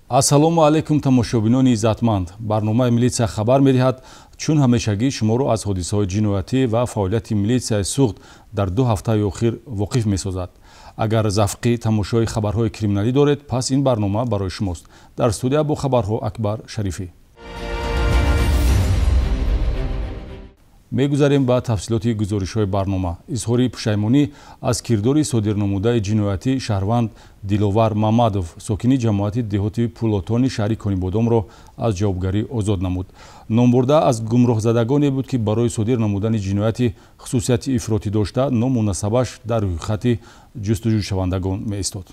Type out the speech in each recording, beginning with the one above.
Ассалому алайкум тамошобинони иззатманд. Барномаи милитсия хабар медиҳад, чун ҳамешагӣ шуморо аз ҳодисаҳои ҷиноятӣ ва фаъолияти милитсияи Суғд дар ду ҳафтаи охир воқиф месозад. Агар завқи тамошои хабарҳои криминалӣ доред, пас ин барнома барои шумост. Дар студия бо хабарҳо Акбар Шарифӣ. Мегузарем ба тафсилоти гузоришҳои барнома. Изҳори пушаймонӣ аз кирдори содирнамудаи ҷиноятӣ шаҳрванд Диловар Мамадов, сокини ҷамоати деҳоти Пулотони шаҳри Конибодомро аз ҷавобгарӣ озод намуд. Номбурда аз гумроҳзадагоне буд, ки барои содир намудани ҷинояти хусусияти ифротӣ дошта, ному насабаш дар рӯйхати ҷустуҷӯшавандагон меистод.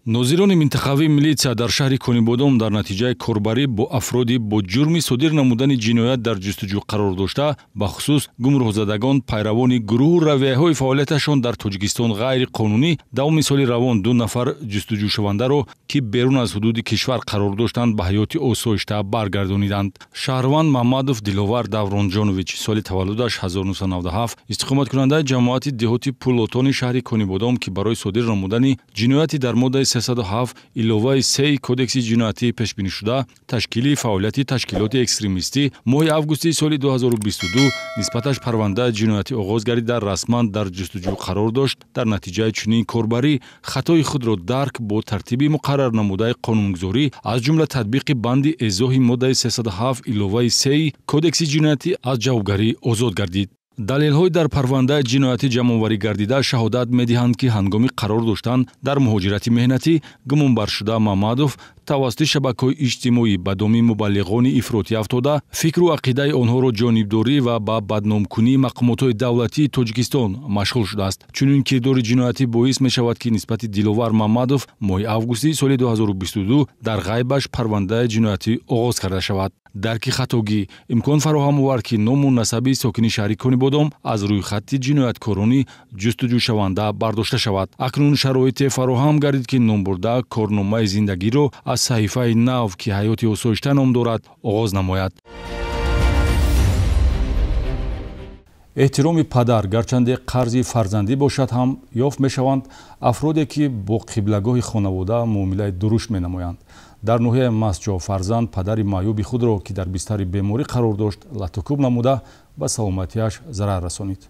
Нозирони минтақавии милитсия дар шаҳри Конибодом дар натиҷаи корбарӣ бо афроди бо ҷурми содир намудани ҷиноят дар ҷустуҷӯ қарор дошта, бахусус гумроҳзадагон, пайравони гурӯҳу равияҳои фаъолияташон дар Тоҷикистон ғайриқонунӣ, давоми соли равон ду нафар ҷустуҷӯшавандаро, ки берун аз ҳудуди кишвар қарор доштанд, ба ҳаёти осоишта баргардониданд. Шаҳрванд Мамадов Диловар Давронҷонович, соли таваллудаш 1997, истиқоматкунандаи ҷамоати деҳоти Пулотони шаҳри Конибодом, ки барои содир намудани ҷинояти дар моддаи 307 иловаи 3 кодекси ҷиноятӣ пешбинишуда, ташкили фаъолияти ташкилоти экстремистӣ, моҳи августи соли 2022 нисбаташ парвандаи ҷиноятӣ оғоз гардида, расман дар ҷустуҷӯ қарор дошт. Дар натиҷаи чунин корбарӣ хатои худро дарк бо тартиби муқаррар намудаи қонунгузорӣ, аз ҷумла татбиқи банди эзоҳи моддаи 307 иловаи 3 кодекси ҷиноятӣ аз ҷавобгарӣ озод гардид. Далелҳои дар парвандаи ҷиноятӣ ҷамъоварӣ гардида шаҳодат медиҳанд, ки ҳангоми қарор доштан дар муҳоҷирати меҳнатӣ гумонбаршуда Мамадов тавассути шабакаҳои иҷтимоӣ ба доми мубаллиғони ифротӣ афтода, фикру ақидаи онҳоро ҷонибдорӣ ва ба бадномкунии мақомотҳои давлатии Тоҷикистон машғул шудааст. Чунин кирдори ҷиноятӣ боис мешавад, ки нисбати Диловар Мамадов моҳи августи соли 2022 дар ғайбаш парвандаи ҷиноятӣ оғоз карда шавад. Дарки хатогӣ имкон фароҳам овард, ки ному насаби сокини шаҳри Конибодом аз рӯйхати ҷинояткорони ҷустуҷӯшаванда бардошта шавад. Акнун шароите фароҳам гардид, ки номбурда корномаи зиндагиро аз саҳифаи нав, ки ҳаёти осоишта ном дорад, оғоз намояд. Эҳтироми падар гарчанде қарзи фарзандӣ бошад ҳам ёфт мешаванд афроде, ки бо қиблагоҳи хонавода муомилаи дурушт менамоянд. Дар ноҳияи Масҷо фарзанд падари маъюби худро, ки дар бистари беморӣ қарор дошт, латукӯб намуда ба саломатиаш зарар расонид.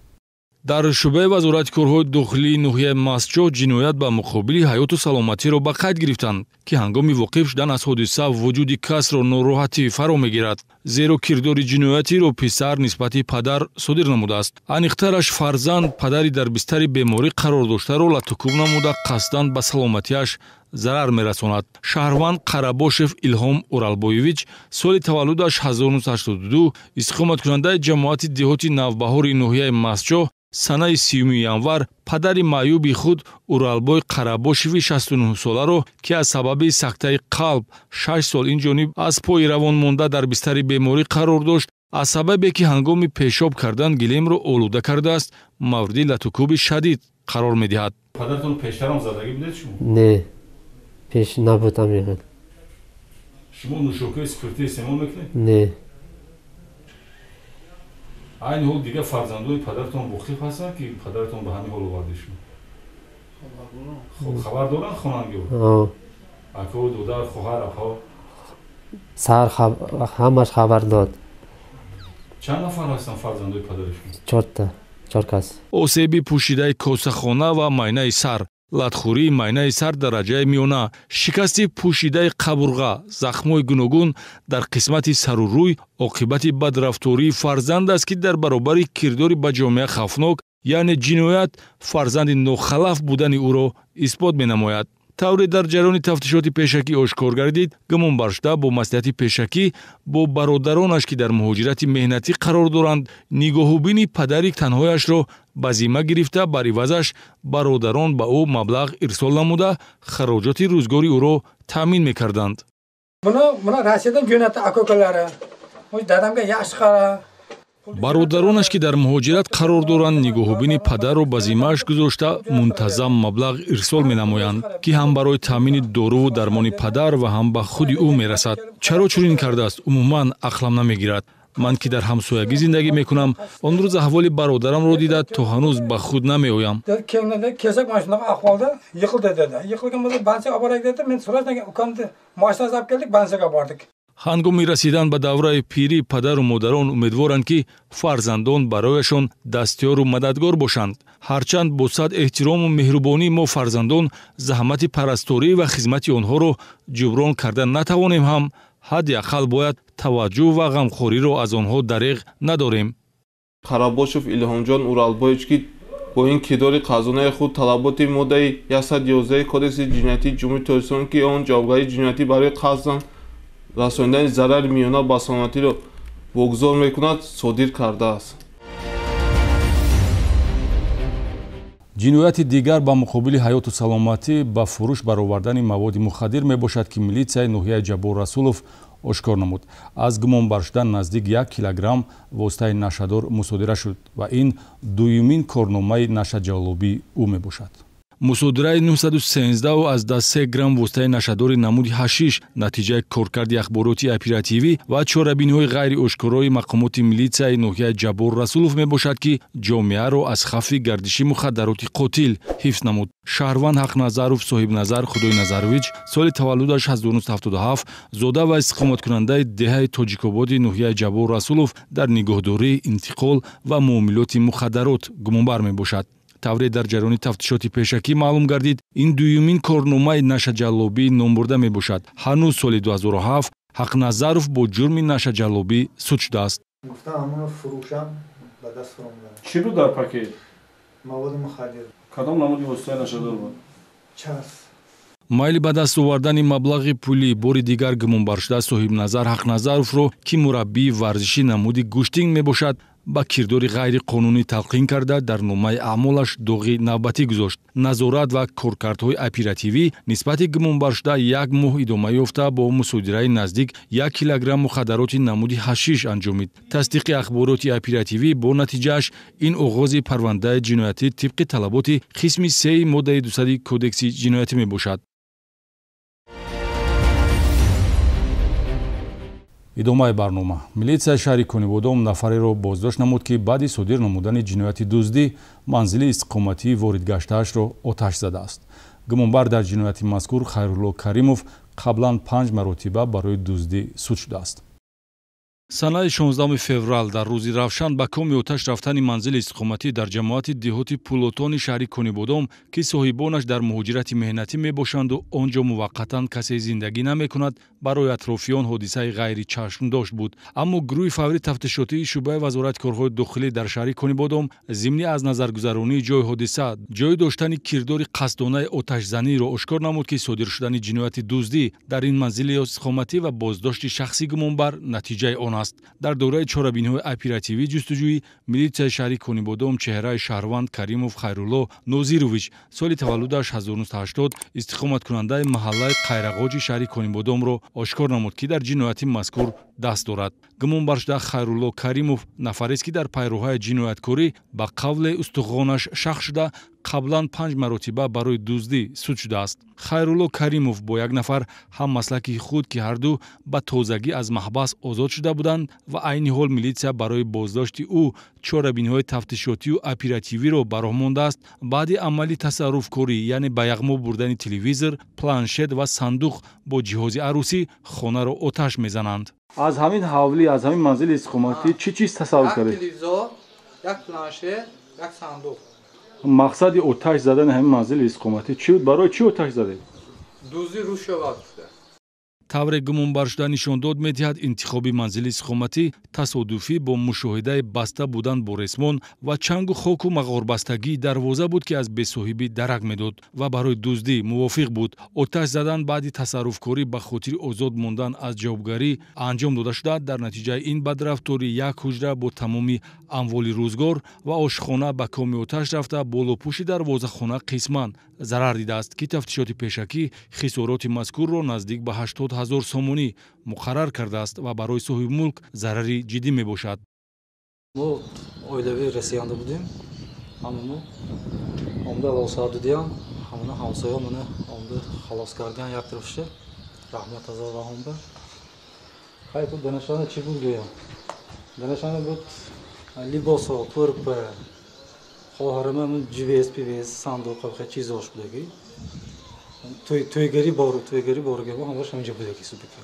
Дар шӯъбаи вазорати корҳои дохилии ноҳияи Масҷо ҷиноят ба муқобили ҳаёту саломатиро ба қайд гирифтанд, ки ҳангоми воқиф шудан аз ҳодиса вуҷуди касро нороҳатӣ фаро мегирад, зеро кирдори ҷиноятиро писар нисбати падар содир намудааст. Аниқтараш, фарзанд падари дар бистари беморӣ қарор доштаро латукӯб намуда қасдан ба саломатиаш зарар мерасонад. Шаҳрванд Қарабошев Илҳом Уралбоевич, соли таваллудаш 1982, истиқоматкунандаи ҷамоати деҳоти Навбаҳори ноҳияи Масҷо, санаи 30 январ падари маъюби худ Уралбой Қарабошеви 69-соларо, ки аз сабаби сактаи қалб 6 сол инҷониб аз пои равон монда дар бистари беморӣ қарор дошт, аз сабабе ки ҳангоми пешоб кардан гилемро олуда кардааст, мавриди латукӯби шадид қарор медиҳад. Падаратон пештарам задагӣ будед шумо? Не, пеш набуд амиқат. Шумо нӯшокиҳои спиртӣ истеъмол мекунед? Не. Айни ҳол дигар фарзандони падаратон воқиф ҳастанд, ки падаратон ба ҳамин ҳол оварда шумо? Хабар доранд хонангиҳо? Ако, додар, хоҳар, апаҳо? Сар ҳамаш хабар дод. Чанд нафар ҳастанд фарзандои падари шумо? Чорта, чор кас. Осеби пӯшидаи косахона ва майнаи сар, латхӯрии майнаи сар дараҷаи миёна, шикасти пӯшидаи қабурға, захмҳои гуногун дар қисмати сару рӯй оқибати бадрафтории фарзанд аст, ки дар баробари кирдори ба ҷомеа хавфнок, яъне ҷиноят, фарзанди нохалаф будани ӯро исбот менамояд. Тавре дар ҷараёни тафтишоти пешакӣ ошкор гардид, гумонбаршуда бо маслиҳати пешакӣ бо бародаронаш, ки дар муҳоҷирати меҳнатӣ қарор доранд, нигоҳубини падари танҳояшро ба зимма гирифта, бар ивазаш бародарон ба ӯ маблағ ирсол намуда, хароҷоти рӯзгори ӯро таъмин мекарданд. Бародаронаш, ки дар муҳоҷират қарор доранд, нигоҳубини падарро ба зиммааш гузошта, мунтазам маблағ ирсол менамоянд, ки ҳам барои таъмини доруву дармони падар ва ҳам ба худи ӯ мерасад. Чаро чунин кардааст, умуман ақлам намегирад. Ман ки дар ҳамсоягӣ зиндагӣ мекунам, он рӯз аҳволи бародарамро дида то ҳанӯз ба худ намеоям. Келsak, mana shunaqa ahvolda yiqildi, dedi. Yiqilgan bo'lsa, больница ga olib boraylik, dedi. Men сразу ukamni mashinasiga olib keldik, больница ga bordik. Ҳангоми расидан ба давраи пирӣ падару модарон умедворанд, ки фарзандон барояшон дастёру мададгор бошанд. Ҳарчанд бо сад эҳтирому меҳрубонӣ мо фарзандон заҳмати парасторӣ ва хизмати онҳоро ҷуброн карда натавонем ҳам, ҳадди ақал бояд таваҷҷӯҳ ва ғамхориро аз онҳо дареғ надорем. Қарабошев Илҳомҷон Уралбоевич, ки бо ин кирдори қазонаи худ талаботи моддаи 111 Кодекси ҷиноятии Ҷумҳурии Тоҷикистон, ки он ҷавобгарии ҷиноятӣ барои қасдан расонидани зарари миёна ба саломатиро вогузор мекунад, содир кардааст. Ҷинояти дигар ба муқобили ҳаёту саломатӣ ба фурӯш баровардани маводи мухаддир мебошад, ки милитсияи ноҳияи Ҷаббор Расулов ошкор намуд. Аз гумонбар шудан наздик 1 килограмм воситаи нашъадор мусодира шуд ва ин дуюмин корномаи нашъаҷаллобии ӯ мебошад. Мусодираи 913,3 грамм воситаи нашъадори намуди ҳашиш натиҷаи коркарди ахбороти оперативӣ ва чорабиниҳои ғайриошкорои мақомоти милитсияи ноҳияи Ҷаббор Расулов мебошад, ки ҷомеаро аз хавфи гардиши мухаддароти қотил ҳифз намуд. Шаҳрванд Ҳақназаров Соҳибназар Худойназарович, соли таваллудаш 1977, зода ва истиқоматкунандаи деҳаи Тоҷикободи ноҳияи Ҷаббор Расулов, дар нигоҳдорӣ, интиқол ва муомилоти мухаддарот гумонбар мебошад. Тавре дар ҷараёни тафтишоти пешакӣ маълум гардид, ин дуюмин корномаи нашъаҷаллобӣ номбурда мебошад. Ҳанӯз соли 2007 Ҳақназаров бо ҷурми нашъаҷаллобӣ суд шудааст. Гуфтам, ҳамоно фурӯшам, ба даст фуромадам. Чӣ буд дар пакет? Маводи мухаддир. Кадом намуди воситаи нашъадор буд? Чарс. Майли ба даст овардани маблағи пулӣ бори дигар гумонбаршуда Соҳибназар Ҳақназаровро, ки мураббии варзиши намуди гӯштинг мебошад, ба кирдори ғайриқонунӣ талқин карда, дар номаи аъмолаш доғи навбатӣ гузошт. Назорат ва коркардҳои оперативӣ нисбати гумонбаршуда як моҳ идома ёфта, бо мусодираи наздик 1 килограмм мухаддароти намуди ҳашиш анҷомид. Тасдиқи ахбороти оперативӣ бо натиҷааш ин оғози парвандаи ҷиноятӣ тибқи талаботи қисми 3 моддаи 200 Кодекси ҷиноятӣ мебошад. Идомаи барнома. Милитсияи шаҳри Конибодом нафареро боздошт намуд, ки баъди содир намудани ҷинояти дуздӣ манзили истиқоматии воридгаштаашро оташ задааст. Гумонбар дар ҷинояти мазкур Хайрулло Каримов қаблан 5 маротиба барои дуздӣ суд шудааст. Санаи 16 феврал дар рӯзи равшан ба коми оташ рафтани манзили истиқоматӣ дар ҷамоати деҳоти Пулотони шаҳри Конибодом, ки соҳибонаш дар муҳоҷирати меҳнатӣ мебошанду он ҷо муваққатан касе зиндагӣ намекунад, барои атрофиён ҳодисаи ғайричашмдошт буд. Аммо гурӯҳи фаври тафтишотии шӯъбаи Вазорати корҳои дохилӣ дар шаҳри Конибодом зимни аз назаргузаронии ҷои ҳодиса ҷой доштани кирдори қасдонаи оташзаниро ошкор намуд, ки содир шудани ҷинояти дуздӣ дар ин манзили истиқоматӣ ва боздошти шахси гумонбар натиҷаи он аст. Дар доираи чорабиниҳои оперативӣ ҷустуҷӯӣ милитсияи шаҳри Конибодом чеҳраи шаҳрванд Каримов Хайрулло Нозирович, соли таваллудаш 1980, истиқоматкунандаи маҳаллаи Қайрағоҷи шаҳри Конибодомро ошкор намуд, ки дар ҷинояти мазкур даст дорад. Гумонбаршуда Хайрулло Каримов нафарест, ки дар пайроҳаи ҷинояткорӣ ба қавле устухонаш шах шуда, қаблан 5 маротиба барои дуздӣ суд шудааст. Хайрулло Каримов бо як нафар ҳаммаслаки худ, ки ҳарду ба тозагӣ аз маҳбас озод шуда буданд ва айни ҳол милитсия барои боздошти ӯ чорабиниҳои тафтишотию оперативиро ба роҳ мондааст, баъди амали тасарруфкорӣ, яъне ба яғмо бурдани телевизор, планшет ва сандуқ бо ҷиҳози арӯсӣ хонаро оташ мезананд. Аз ҳамин ҳавлӣ, аз ҳамин манзили истиқоматӣ чӣ чиз тасарруф кардед? Як телевизор, як планшет, як сандуқ. Мақсади оташ задани ҳамин манзили истиқоматӣ чӣ буд? Барои чӣ оташ задед? Дуздӣ рӯ шавад. Тавре гумонбаршуда нишондод медиҳад, интихоби манзили истиқоматӣ тасодуфӣ бо мушоҳидаи баста будан бо ресмон ва чангу хоку мағорбастагии дарвоза буд, ки аз бесоҳибӣ дарак медод ва барои дуздӣ мувофиқ буд. Оташ задан баъди тасарруфкорӣ ба хотири озод мондан аз ҷавобгарӣ анҷом дода шуда, дар натиҷаи ин бадрафторӣ як ҳуҷра бо тамоми амволи рӯзгор ва ошхона ба коми оташ рафта, болопӯши дарвозахона қисман зарар дидааст, ки тафтишоти пешакӣ хисороти мазкурро наздик ба 80 000 сомонӣ муқаррар кардааст ва барои соҳибмулк зарари ҷиддӣ мебошад. Мо оилавии Россиянда будем, ҳамамо омда лосар дидиям, ҳамона ҳамсоя мана омда халос кардиан як тарафша, раҳмат азор раҳмба. Хай ту данашана чӣ буд гӯям? Данашана буд либосҳо, кӯрпа, хоҳарама ҷивес, пивес, сандуқ, чизош будаги. Тӯйгарӣ бору, тӯйгарӣ боруга ҳамаш ҳаминҷа будаги субики.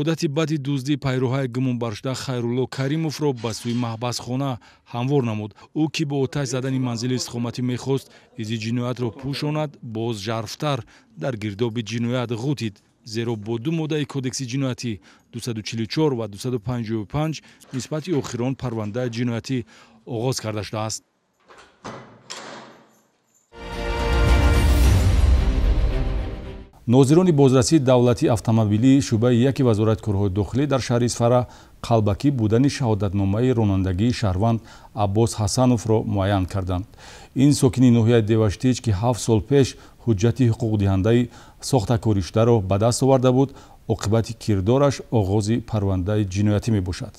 Одати бади дуздии пайроҳаи гумонбаршуда Хайрулло Каримовро ба сӯи маҳбасхона ҳамвор намуд. Ӯ ки бо оташ задани манзили истиқоматӣ мехост изи ҷиноятро пӯшонад, боз жарфтар дар гирдоби ҷиноят ғутид, зеро бо ду моддаи кодекси ҷиноятӣ 244 ва 255 нисбати охирон парвандаи ҷиноятӣ оғоз карда шудааст. Нозирони бозрасии давлатии автомобилии шӯъбаи яки вазорати корҳои дохилӣ дар шаҳри Исфара қалбакӣ будани шаҳодатномаи ронандагии шаҳрванд Аббос Ҳасановро муайян карданд. Ин сокини ноҳияи Деваштич, ки 7 сол пеш ҳуҷҷати ҳуқуқдиҳандаи сохтакоришударо ба даст оварда буд, оқибати кирдораш оғози парвандаи ҷиноятӣ мебошад.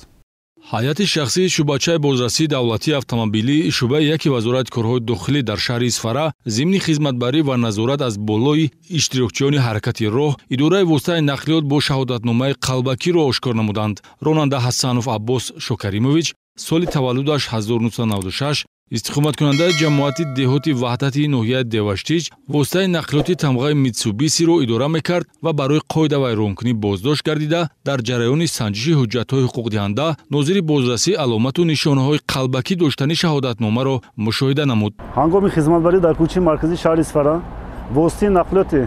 Ҳайати шахсии шӯъбачаи бозрасии давлатии автомобилии шӯъбаи яки вазорати корҳои дохилӣ дар шаҳри Исфара зимни хизматбарӣ ва назорат аз болои иштирокчиёни ҳаракати роҳ идораи воситаи нақлиёт бо шаҳодатномаи қалбакиро ошкор намуданд. Ронанда Ҳасанов Аббос Шокаримович соли таваллудаш 1996, истиқоматкунандаи ҷамоати деҳоти Ваҳдати ноҳияи Деваштич, воситаи нақлиёти тамғаи Митсубисиро идора мекард ва барои қоидавайронкунӣ боздошт гардида, дар ҷараёни санҷиши ҳуҷҷатҳои ҳуқуқдиҳанда нозири бозрасӣ аломату нишонаҳои қалбакӣ доштани шаҳодатномаро мушоҳида намуд. Ҳангоми хизматбарӣ дар кӯчаи марказии шаҳри Исфара воситаи нақлиёти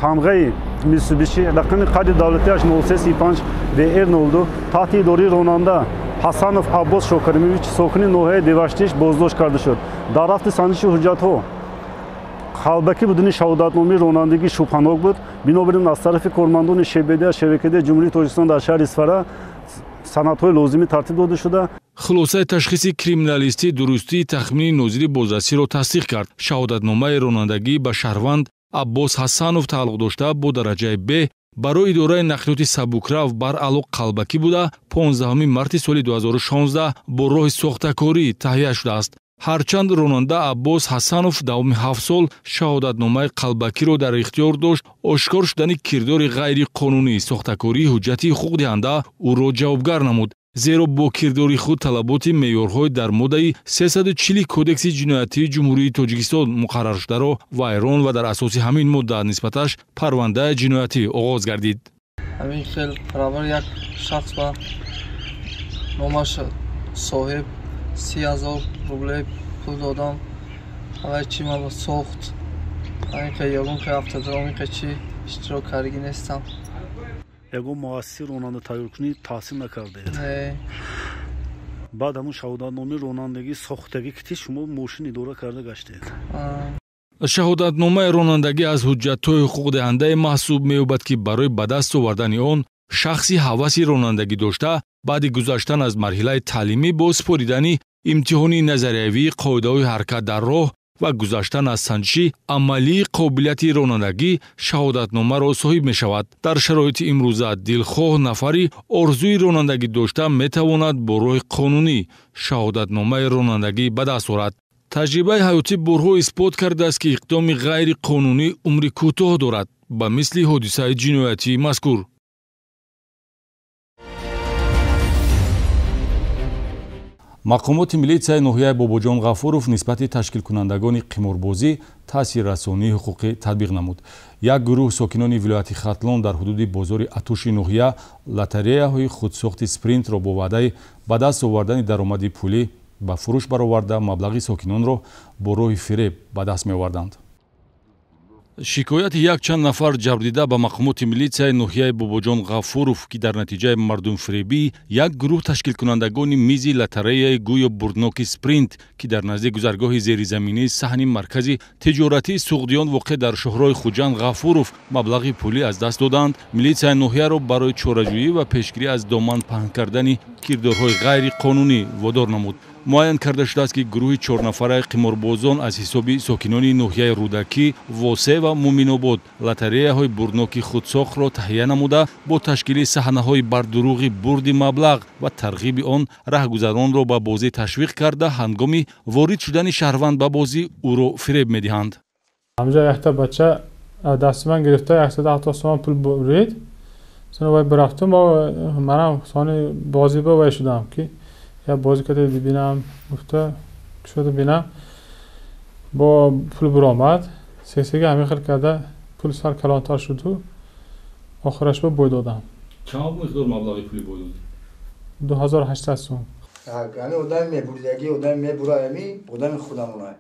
тамғаи Митсубиши рақами қайди давлатиаш 0335 VR 02 таҳти идораи ронанда Ҳасанов Аббос Шокаримович сокини ноҳияи Деваштич боздошт карда шуд. Дар рафти санҷиши ҳуҷҷатҳо қалбакӣ будани шаҳодатномаи ронандагӣ шубҳанок буд. Бинобар ин аз тарафи кормандони ШБД ШВКД Ҷумҳурии Тоҷикистон дар шаҳри Исфара санадҳои лозимӣ тартиб дода шуда. Хулосаи ташхиси криминалистӣ дурустии тахмини нозири бозрасиро тасдиқ кард. Шаҳодатномаи ронандагӣ ба шаҳрванд Аббос Ҳасанов тааллуқ дошта бо дараҷаи Б барои идораи нақлиёти сабукрав баръало қалбакӣ буда, 15 марти соли 2016 бо роҳи сохтакорӣ таҳия шудааст. Ҳарчанд ронанда Аббос Ҳасанов давоми 7 сол шаҳодатномаи қалбакиро дар ихтиёр дошт, ошкор шудани кирдори ғайриқонунии сохтакории ҳуҷҷати ҳуқуқдиҳанда ӯро ҷавобгар намуд, зеро бо кирдори худ талаботи меъёрҳои дар моддаи 340 кодекси ҷиноятии Ҷумҳурии Тоҷикистон муқарраршударо вайрон ва дар асоси ҳамин модда нисбаташ парвандаи ҷиноятӣ оғоз гардид. Ҳамин хел баробар як шахс ба номаш соҳиб 30,000 рублей пул додам, ҳамаи чи ман сохт, ҳамин хел ягон хел автодроми хел чи иштирок кардагӣ нестам. Ягон муассиси ронанда тайёркунӣ таҳсил накардед? Не. Баъд ҳамун шаҳодатномаи ронандагӣ сохтагӣ ки шумо мошин идора карда гаштед? Шаҳодатномаи ронандагӣ аз ҳуҷҷатҳои ҳуқуқдиҳандае маҳсуб меёбад, ки барои ба даст овардани он шахси ҳаваси ронандагӣ дошта баъди гузаштан аз марҳилаи таълимӣ бо супоридани имтиҳони назариявии қоидаҳои ҳаракат дар роҳ ва гузаштан аз санҷиши амалии қобилияти ронандагӣ шаҳодатномаро соҳиб мешавад. Дар шароити имрӯза дилхоҳ нафари орзуи ронандагӣ дошта метавонад бо роҳи қонунӣ шаҳодатномаи ронандагӣ ба даст орад. Таҷрибаи ҳаётӣ борҳо исбот кардааст, ки иқдоми ғайриқонунӣ умри кӯтоҳ дорад, ба мисли ҳодисаи ҷиноятии мазкур. Мақомоти милитсияи ноҳияи Бобоҷон Ғафуров нисбати ташкилкунандагони қиморбозӣ таъсиррасонии ҳуқуқӣ татбиқ намуд. Як гурӯҳ сокинони вилояти Хатлон дар ҳудуди бозори Атуши ноҳия лотареяҳои худсохти спринтро бо ваъдаи ба даст овардани даромади пулӣ ба фурӯш бароварда, маблағи сокинонро бо роҳи фиреб ба даст меоварданд. Шикояти якчанд нафар ҷабрдида ба мақомоти милитсияи ноҳияи Бобоҷон Ғафуров, ки дар натиҷаи мардумфиребӣ як гурӯҳ ташкилкунандагони мизи лотареяи гӯё бурдноки спринт, ки дар назди гузаргоҳи зеризаминии саҳни маркази тиҷоратии Суғдиён воқеъ дар шоҳроҳи Хуҷанд Ғафуров маблағи пулӣ аз даст доданд, милитсияи ноҳияро барои чораҷӯӣ ва пешгирӣ аз доман паҳн кардани кирдорҳои ғайриқонунӣ водор намуд. Муайян карда шудааст, ки гурӯҳи чорнафараи қиморбозон аз ҳисоби сокинони ноҳияи Рӯдакӣ, Восе ва Муминобод лотареяҳои бурдноки худсохтро таҳия намуда, бо ташкили саҳнаҳои бардурӯғи бурди маблағ ва тарғиби он раҳгузаронро ба бозӣ ташвиқ карда, ҳангоми ворид шудани шаҳрванд ба бозӣ ӯро фиреб медиҳанд. Ҳамҷа якта бача дасти ман гирифта 170 сомон пул бурид. Вай бирафтум, манам сони бозӣ ба вай шудам ки як бозӣ карда бинам, гуфта шуда бинам, бо пул биромад. Сесега ҳамин хел карда пул сар калонтар шуду охираш ба бой додам. Чанд миқдор маблағи пули бой додед? 2800 сум. Ами одами мебурдаги, одами мебура, ами одами худамона.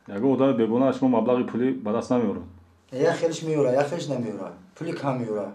Ягон одами бегона шумо маблағи пулӣ ба даст намеорад? Як хелиш меора, як хелиш намеора. Пули кам меора.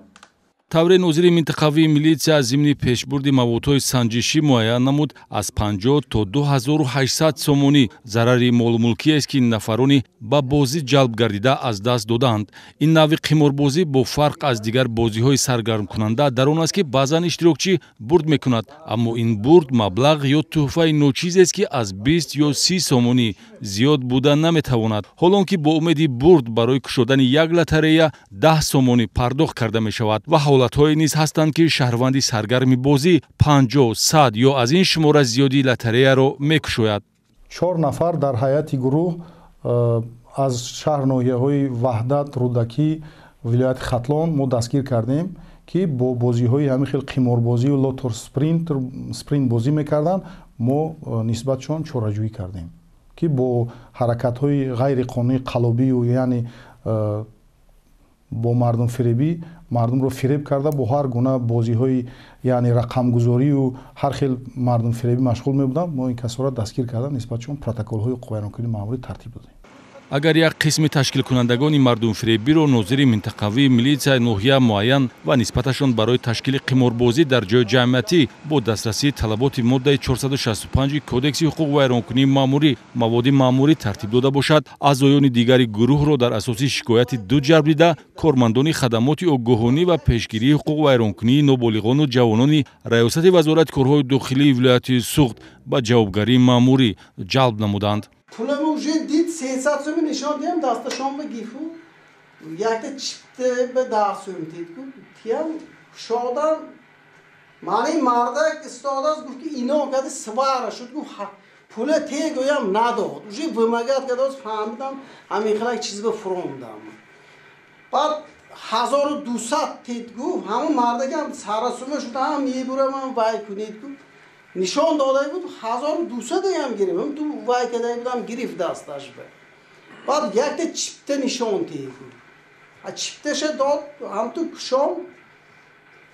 Тавре нозири минтақавии милитсия аз зимни пешбурди маводҳои санҷишӣ муайян намуд, аз 50 то 2800 сомонӣ зарари молумулкиест, ки нафарони ба бозӣ ҷалб гардида аз даст додаанд. Ин навъи қиморбозӣ бо фарқ аз дигар бозиҳои саргармкунанда дар он аст, ки баъзан иштирокчӣ бурд мекунад, аммо ин бурд маблағ ё тӯҳфаи ночизест, ки аз 20 ё 30 сомонӣ зиёд буда наметавонад. Ҳолон ки бо умеди бурд барои кушодани як лотарея 10 сомонӣ пардохт карда мешавад ва ҳолатҳое низ ҳастанд, ки шаҳрванди саргарми бозӣ 50, 100 ё аз ин шумора зиёди лотареяро мекушояд. 4 нафар дар ҳайати гурӯҳ аз шаҳр ноҳияҳои Ваҳдат, Рӯдакӣ, вилояти Хатлон мо дастгир кардем, ки бо бозиҳои ҳамин хел қиморбозию лотор спринт бозӣ мекарданд. Мо нисбатшон чораҷӯӣ кардем, ки бо ҳаракатҳои ғайриқонунии қалобию, яъне бо мардумфиребӣ мардумро фиреб карда, бо ҳар гуна бозиҳои, яъне рақамгузорию ҳар хел мардумфиребӣ машғул мебуданд. Мо ин касоро дастгир карда, нисбатшон протоколҳои ҳуқуқвайронкунии маъмурӣ тартиб додем. Агар як қисми ташкилкунандагони мардумфиребиро нозири минтақавии милитсияи ноҳия муайян ва нисбаташон барои ташкили қиморбозӣ дар ҷои ҷамъиятӣ бо дастрасии талаботи моддаи 465 Кодекси ҳуқуқвайронкунии маъмурӣ маводи маъмурӣ тартиб дода бошад, аъзоёни дигари гурӯҳро дар асоси шикояти ду ҷалб дида кормандони хадамоти огоҳонӣ ва пешгирии ҳуқуқвайронкунии ноболиғону ҷавонони Раёсати Вазорати корҳои дохилии вилояти Суғд ба ҷавобгарии маъмурӣ ҷалб намуданд. Пулам уже дид 300 сум нишон диҳам, дасташон ба гифу якта чипта ба 10 сум дид, гуфт тиям кушодам. Мани мардак истодааст, гуфт ки ино кади свара шуд, гуфт пула те гӯям надод. Уже вымогать кардааст, фаҳмидам ҳамин хелак чиз ба фуромдам. Баъд 1200 тед, гуфт ҳамон мардакам сарасума шуд, ҳам мебурамам вай кунед, гуфт нишон дода буд 1200 ям гирифт, ту вай кадай будам гирифт дасташ ба. Баъд якта чипта нишон дид, а чипташа дод, ҳам ту кушом,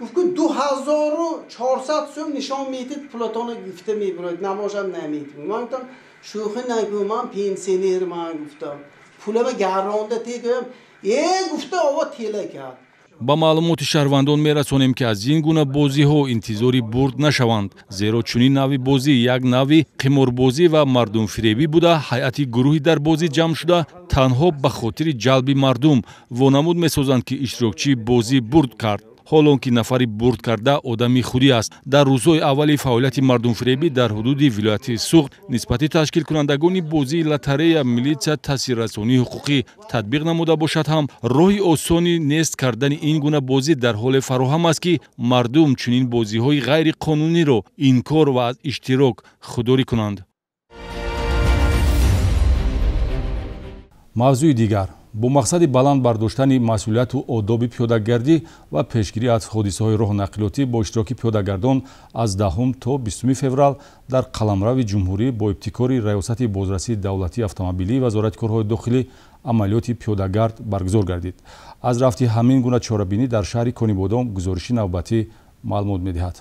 гуфт ки 2400 сум нишон медид, пулатонро гифта мебурад, набошад намедид. Ман гуфтам шӯхӣ накун, ман пенсионер, ман гуфтам пулама гарронда те гӯям, э гуфта ова тела кард. Ба маълумоти шаҳрвандон мерасонем, ки аз ин гуна бозиҳо интизори бурд нашаванд, зеро чунин навъи бозӣ як навъи қиморбозӣ ва мардумфиребӣ буда, ҳайати гурӯҳи дар бозӣ ҷамъ шуда танҳо ба хотири ҷалби мардум вонамуд месозанд, ки иштирокчии бозӣ бурд кард, ҳолон ки нафари бурд карда одами худӣ аст. Дар рӯзҳои аввали фаъолияти мардумфиребӣ дар ҳудуди вилояти Суғд нисбати ташкилкунандагони бозии лотарея милитсия таъсиррасонии ҳуқуқӣ татбиқ намуда бошад ҳам, роҳи осони нест кардани ин гуна бозӣ дар ҳоле фароҳам аст, ки мардум чунин бозиҳои ғайриқонуниро инкор ва аз иштирок худдорӣ кунанд. Мавзӯи дигар. Бо мақсади баланд бардоштани масъулияту одоби пиёдагардӣ ва пешгирӣ аз ҳодисаҳои роҳнақлиётӣ бо иштироки пиёдагардон аз 10 то 20 феврал дар қаламрави ҷумҳурӣ бо ибтикори Раёсати бозрасии давлатии автомобилии Вазорати корҳои дохилӣ амалиёти пиёдагард баргузор гардид. Аз рафти ҳамин гуна чорабинӣ дар шаҳри Конибодом гузориши навбатӣ маълумот медиҳад.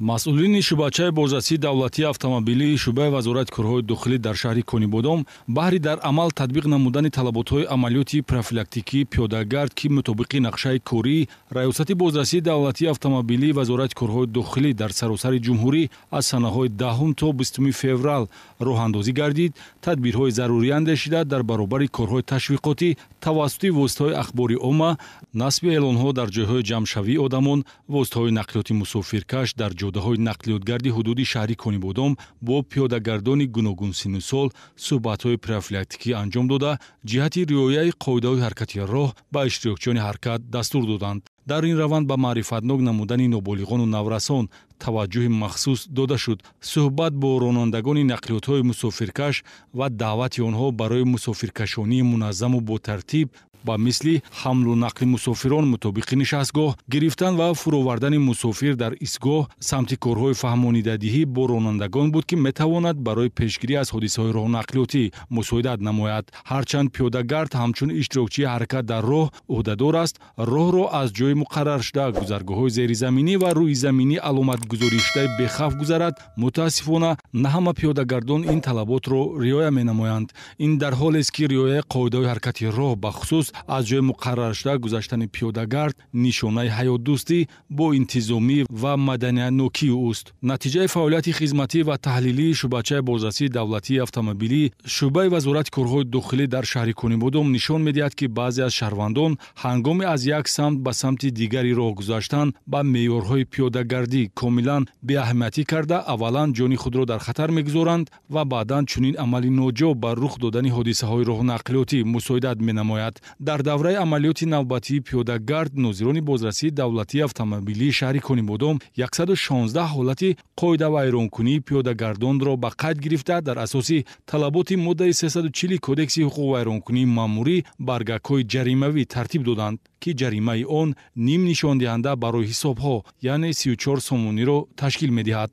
Масъулини шӯъбачаи бозрасии давлатии автомобилии шӯъбаи Вазорати корҳои дохилӣ дар шаҳри Конибодом баҳри дар амал татбиқ намудани талаботҳои амалиёти профилактикии пиёдагард, ки мутобиқи нақшаи кории Раёсати бозрасии давлатии автомобилии Вазорати корҳои дохилӣ дар саросари ҷумҳурӣ аз санаҳои 10 то 20 феврал роҳандозӣ гардид, тадбирҳои зарурӣ андешида дар баробари корҳои ташвиқотӣ тавассути воситаҳои ахбори омма, насби эълонҳо дар ҷойҳои ҷамъшавии одамон, воситаҳои нақлиёти мусофиркаш дар ҷодаҳои нақлиётгарди ҳудуди шаҳри Конибодом бо пиёдагардони гуногунсину сол суҳбатҳои профилактикӣ анҷом дода, ҷиҳати риояи қоидаҳои ҳаракати роҳ ба иштирокчиёни ҳаракат дастур доданд. Дар ин раванд ба маърифатнок намудани ноболиғону наврасон таваҷҷӯҳи махсус дода шуд. Суҳбат бо ронандагони нақлиётҳои мусофиркаш ва даъвати онҳо барои мусофиркашонии муназзаму ботартиб ба мисли ҳамлу нақли мусофирон мутобиқи нишастгоҳ, гирифтан ва фуровардани мусофир дар истгоҳ самти корҳои фаҳмонидадиҳӣ бо ронандагон буд, ки метавонад барои пешгирӣ аз ҳодисаҳои роҳнақлиётӣ мусоидат намояд. Ҳарчанд пиёдагард ҳамчун иштирокчии ҳаракат дар роҳ ӯҳдадор аст роҳро аз ҷои муқарраршуда, гузаргоҳҳои зеризаминӣ ва рӯизаминӣ аломатгузоришудаи бехавф гузарад, мутаассифона на ҳама пиёдагардон ин талаботро риоя менамоянд. Ин дар ҳолест, ки риояи қоидаҳои ҳаракати роҳ, бахусус аз ҷои муқарраршуда гузаштани пиёдагард, нишонаи ҳаётдӯстӣ, бо интизомӣ ва маданиятнокии ӯст. Натиҷаи фаъолияти хизматӣ ва таҳлилии шӯъбачаи бозрасии давлатии автомобилӣ шӯъбаи Вазорати корҳои дохилӣ дар шаҳри Конибодом нишон медиҳад, ки баъзе аз шаҳрвандон ҳангоми аз як самт ба самти дигари роҳ гузаштан ба меъёрҳои пиёдагардӣ комилан беаҳамиятӣ карда, аввалан ҷони худро дар хатар мегузоранд ва баъдан чунин амали ноҷо ба рух додани ҳодисаҳои роҳнақлиётӣ мусоидат менамояд. Дар давраи амалиёти навбатии пиёдагард нозирони бозрасии давлатии автомобилии шаҳри Конибодом 116 ҳолати қоидавайронкунии пиёдагардонро ба қайд гирифта, дар асоси талаботи моддаи 340 Кодекси ҳуқуқвайронкунии маъмурӣ баргакҳои ҷаримавӣ тартиб доданд, ки ҷаримаи он ним нишондиҳанда барои ҳисобҳо, яъне 34 сомониро ташкил медиҳад.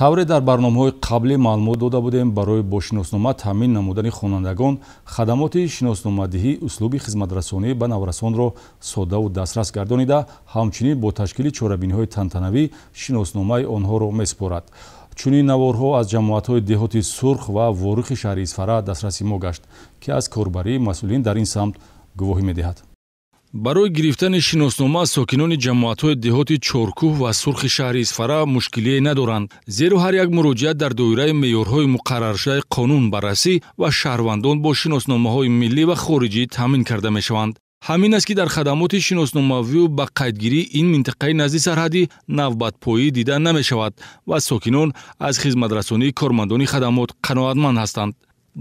Тавре дар барномаҳои қаблӣ маълумот дода будем, барои бо шиноснома таъмин намудани хонандагон хадамоти шиносномадиҳӣ услуби хизматрасонӣ ба наврасонро соддаву дастрас гардонида, ҳамчунин бо ташкили чорабиниҳои тантанавӣ шиносномаи онҳоро месупорад. Чунин наворҳо аз ҷамоатҳои деҳоти Сурх ва Ворухи шаҳри Исфара дастраси мо гашт, ки аз корбарии масъулин дар ин самт гувоҳӣ медиҳад. Барои гирифтани шиноснома сокинони ҷамоатҳои деҳоти Чоркӯҳ ва Сурхи шаҳри Исфара мушкилие надоранд, зеро ҳар як муроҷиат дар доираи меъёрҳои муқарраршудаи қонун баррасӣ ва шаҳрвандон бо шиносномаҳои миллӣ ва хориҷӣ таъмин карда мешаванд. Ҳамин аст, ки дар хадамоти шиносномавию ба қайдгирии ин минтақаи назди сарҳадӣ навбатпоӣ дида намешавад ва сокинон аз хизматрасонии кормандони хадамот қаноатманд ҳастанд.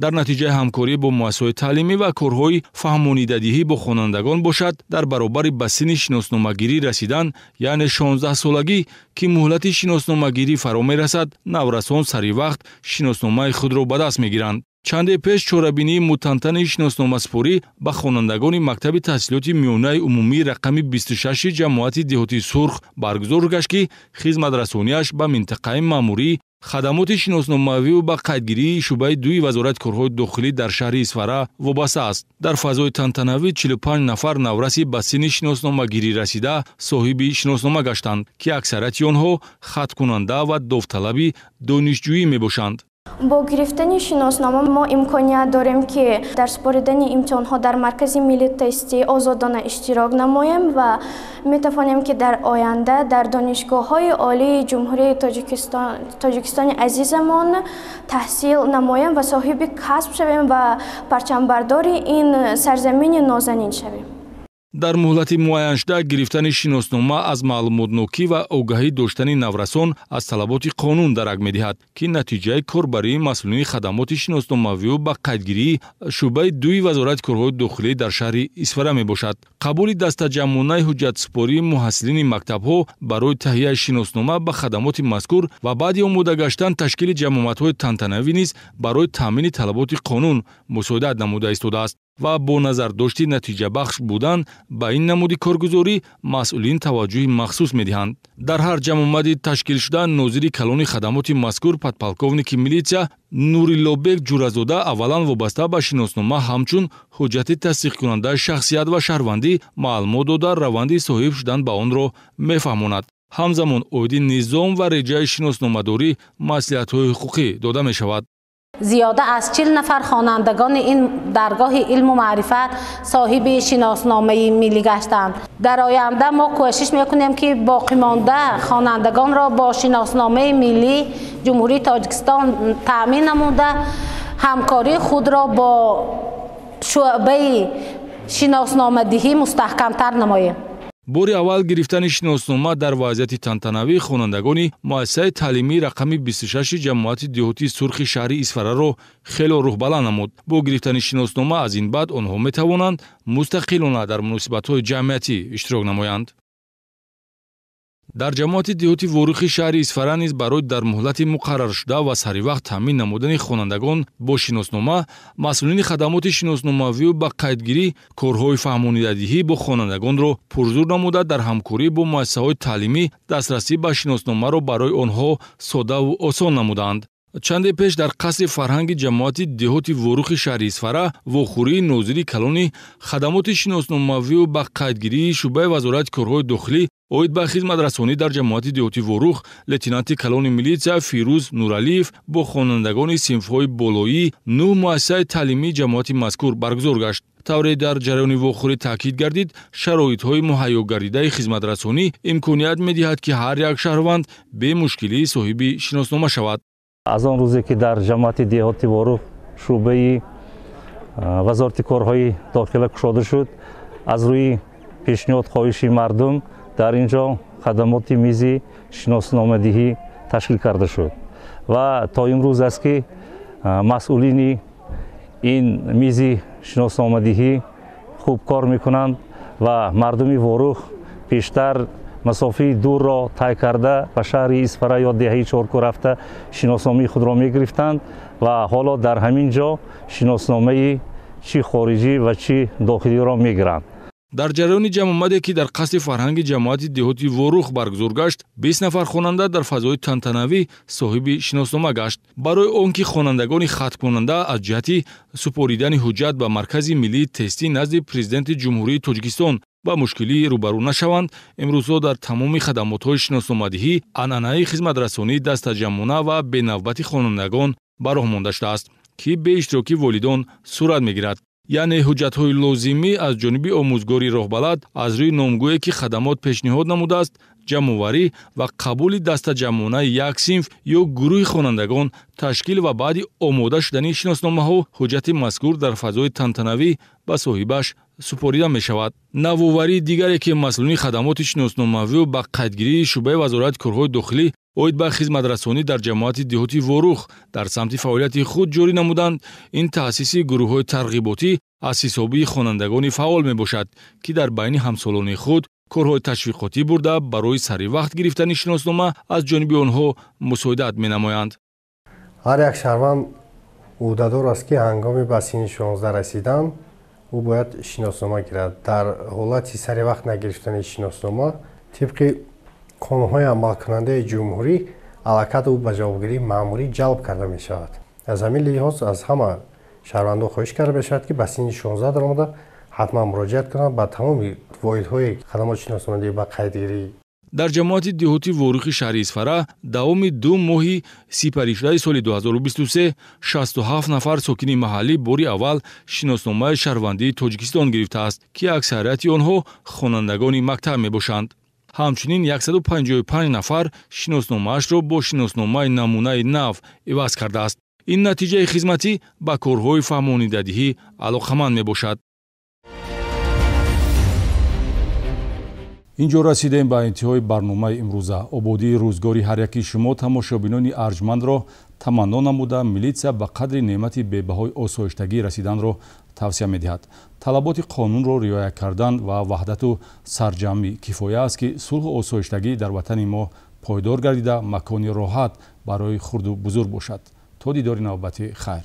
Дар натиҷаи ҳамкорӣ бо муассисаҳои таълимӣ ва корҳои фаҳмонидадиҳӣ бо хонандагон бошад, дар баробари ба синни шиносномагирӣ расидан, яъне 16-солагӣ, ки муҳлати шиносномагирӣ фаро мерасад, наврасон сари вақт шиносномаи худро ба даст мегиранд. Чанде пеш чорабинии мутантани шиносномасупорӣ ба хонандагони мактаби таҳсилоти миёнаи умумии рақами 26 ҷамоати деҳоти Сурх баргузор гашт, ки хизматрасонияш ба минтақаи маъмурӣ хадамоти шиносномавию ба қайдгирии шӯъбаи дуи Вазорати корҳои дохилӣ дар шаҳри Исфара вобаста аст. Дар фазои тантанавӣ 45 нафар навраси ба синни шиносномагирӣ расида соҳиби шиноснома гаштанд, ки аксарияти онҳо хаткунанда ва довталаби донишҷӯӣ мебошанд. Бо гирифтани шиноснома мо имконият дорем, ки дар супоридани имтиҳонҳо дар Маркази миллии тестӣ озодона иштирок намоем ва метавонем, ки дар оянда дар донишгоҳҳои олии Ҷумҳурии Тоҷикистони азизамон таҳсил намоем ва соҳиби касб шавем ва парчамбардори ин сарзамини нозанин шавем. Дар муҳлати муайяншуда гирифтани шиноснома аз маълумотнокӣ ва огаҳӣ доштани наврасон аз талаботи қонун дарак медиҳад, ки натиҷаи корбарии масъулини хадамоти шиносномавию ба қайдгирии шӯъбаи дуи Вазорати корҳои дохилӣ дар шаҳри Исфара мебошад. Қабули дастаҷамъонаи ҳуҷҷатсупории муҳассилини мактабҳо барои таҳияи шиноснома ба хадамоти мазкур ва баъди омода гаштан ташкили ҷамоатҳои тантанавӣ низ барои таъмини талаботи қонун мусоидат намуда истодааст ва бо назардошти натиҷабахш будан ба ин намуди коргузорӣ масъулин таваҷҷӯҳи махсус медиҳанд. Дар ҳар ҷамъомади ташкилшуда нозири калони хадамоти мазкур подполковники милитсия Нуриллобек Ҷуразода аввалан вобаста ба шиноснома ҳамчун ҳуҷҷати тасдиқкунандаи шахсият ва шаҳрвандӣ маълумот дода, раванди соҳиб шудан ба онро мефаҳмонад. Ҳамзамон оиди низом ва реҷаи шиносномадорӣ маслиҳатҳои ҳуқуқӣ дода мешавад. Зиёда аз 40 нафар хонандагони ин даргоҳи илму маърифат соҳиби шиносномаи миллӣ гаштанд. Дар оянда мо кӯшиш мекунем, ки боқимонда хонандагонро бо шиносномаи миллӣ Ҷумҳурии Тоҷикистон таъмин намуда, ҳамкории худро бо шӯъбаи шиносномадиҳӣ мустаҳкамтар намоем. Бори аввал гирифтани шиноснома дар вазъияти тантанавӣ хонандагони муассисаи таълимии рақами 26 ҷамоати деҳоти Сурхи шаҳри Исфараро хело рӯҳбаланд намуд. Бо гирифтани шиноснома аз ин баъд онҳо метавонанд мустақилона дар муносибатҳои ҷамъиятӣ иштирок намоянд. Дар ҷамоати деҳоти Ворухи шаҳри Исфара низ барои дар муҳлати муқарраршуда ва саривақт таъмин намудани хонандагон бо шиноснома, масъулини хадамоти шиносномавию ба қайдгирӣ корҳои фаҳмонидадиҳӣ бо хонандагонро пурзур намуда, дар ҳамкорӣ бо муассисаҳои таълимӣ дастрасӣ ба шиносномаро барои онҳо соддаву осон намуданд. Чанде пеш дар қасри фарҳанги ҷамоати деҳоти Ворухи шаҳри Исфара вохӯрии нозири калони хадамоти шиносномавию ба қайдгирии шӯъбаи Вазорати корҳои дохилӣ оид ба хизматрасонӣ дар ҷамоати деҳоти Ворух лейтенанти калони милитсия Фирӯз Нуралиев бо хонандагони синфҳои болоии 9 муассисаи таълимии ҷамоати мазкур баргузор гашт. Тавре дар ҷараёни вохӯрӣ таъкид гардид, шароитҳои муҳайё гардидаи хизматрасонӣ имконият медиҳад, ки ҳар як шаҳрванд бемушкилӣ соҳиби шиноснома шавад. Аз он рӯзе ки дар ҷамоати деҳоти Ворух шӯъбаи Вазорати корҳои дохила кушода шуд, аз рӯи пешниҳод хоҳиши мардум дар ин ҷо хадамоти мизи шиносномадиҳӣ ташкил карда шуд ва то имрӯз аст ки масъулини ин мизи шиносномадиҳӣ хуб кор мекунанд ва мардуми Ворух пештар масофаи дурро тай карда ба шаҳри Исфара ё деҳаи Чорку рафта шиносномаи худро мегирифтанд ва ҳоло дар ҳамин ҷо шиносномаи чӣ хориҷӣ ва чӣ дохилиро мегиранд. Дар ҷараёни ҷамъомаде ки дар қасри фарҳанги ҷамоати деҳоти Ворух баргузор гашт, 20 нафар хонанда дар фазои тантанавӣ соҳиби шиноснома гашт. Барои он ки хонандагони хаткунанда аз ҷиҳати супоридани ҳуҷҷат ба Маркази миллии тестӣ назди Президенти Ҷумҳурии Тоҷикистон ба мушкилӣ рӯбарӯ нашаванд, имрӯзҳо дар тамоми хадамотҳои шиносномадиҳӣ анъанаи хизматрасонии дастаҷамъона ва бенавбати хонандагон ба роҳ монда шудааст, ки бе иштироки волидон сурат мегирад. Яъне ҳуҷҷатҳои лозимӣ аз ҷониби омӯзгори роҳбалад аз рӯи номгӯе ки хадамот пешниҳод намудааст, ҷамъоварӣ ва қабули дастаҷамъонаи як синф ё гурӯҳи хонандагон ташкил ва баъди омода шудани шиносномаҳо ҳуҷҷати мазкур дар фазои тантанавӣ ба соҳибаш супорида мешавад. Навоварии дигаре ки масъулини хадамоти шиносномавию ба қайдгирии шӯъбаи Вазорати корҳои дохилӣ оид ба хизматрасонӣ дар ҷамоати деҳоти Ворух дар самти фаъолияти худ ҷорӣ намуданд, ин таъсиси гурӯҳҳои тарғиботӣ аз ҳисоби хонандагони фаъол мебошад, ки дар байни ҳамсолони худ корҳои ташвиқотӣ бурда барои саривақт гирифтани шиноснома аз ҷониби онҳо мусоидат менамоянд. Ҳар як шаҳрванд ӯҳдадор аст, ки ҳангоми ба синни 16 расидан ӯ бояд шиноснома гирад. Дар ҳолати саривақт нагирифтани шиноснома тибқи қонунҳои амалкунандаи ҷумҳурӣ аллакай ӯ ба ҷавобгарии маъмурӣ ҷалб карда мешавад. Аз ҳамин лиҳоз аз ҳама шаҳрвандон хоҳиш карда мешавад, ки ба синни 16 даромада ҳатман муроҷиат кунанд ба тамоми воҳидҳои хадамоти шиносномадиҳӣ ба қайдгирӣ. Дар ҷамоати деҳоти Ворухи шаҳри Исфара давоми 2 моҳи сипаришудаи соли 2023 67 нафар сокини маҳаллӣ бори аввал шиносномаи шаҳрвандии Тоҷикистон гирифтааст, ки аксарияти онҳо хонандагони мактаб мебошанд. Ҳамчунин 155 нафар шиносномаашро бо шиносномаи намунаи нав иваз кардааст. Ин натиҷаи хизматӣ ба корҳои фаҳмонидадиҳӣ алоқаманд мебошад. Инҷо расидем ба интиҳои барномаи имрӯза. Ободии рӯзгори ҳар яки шумо тамошобинони арҷмандро таманно намуда, милитсия ба қадри неъмати бебаҳои осоиштагӣ расиданро тавсия медиҳад. Талаботи қонунро риоя кардан ва ваҳдату сарҷамъӣ кифоя аст, ки сулҳу осоиштагӣ дар ватани мо пойдор гардида макони роҳат барои хурду бузург бошад. То дидори навбатӣ хайр.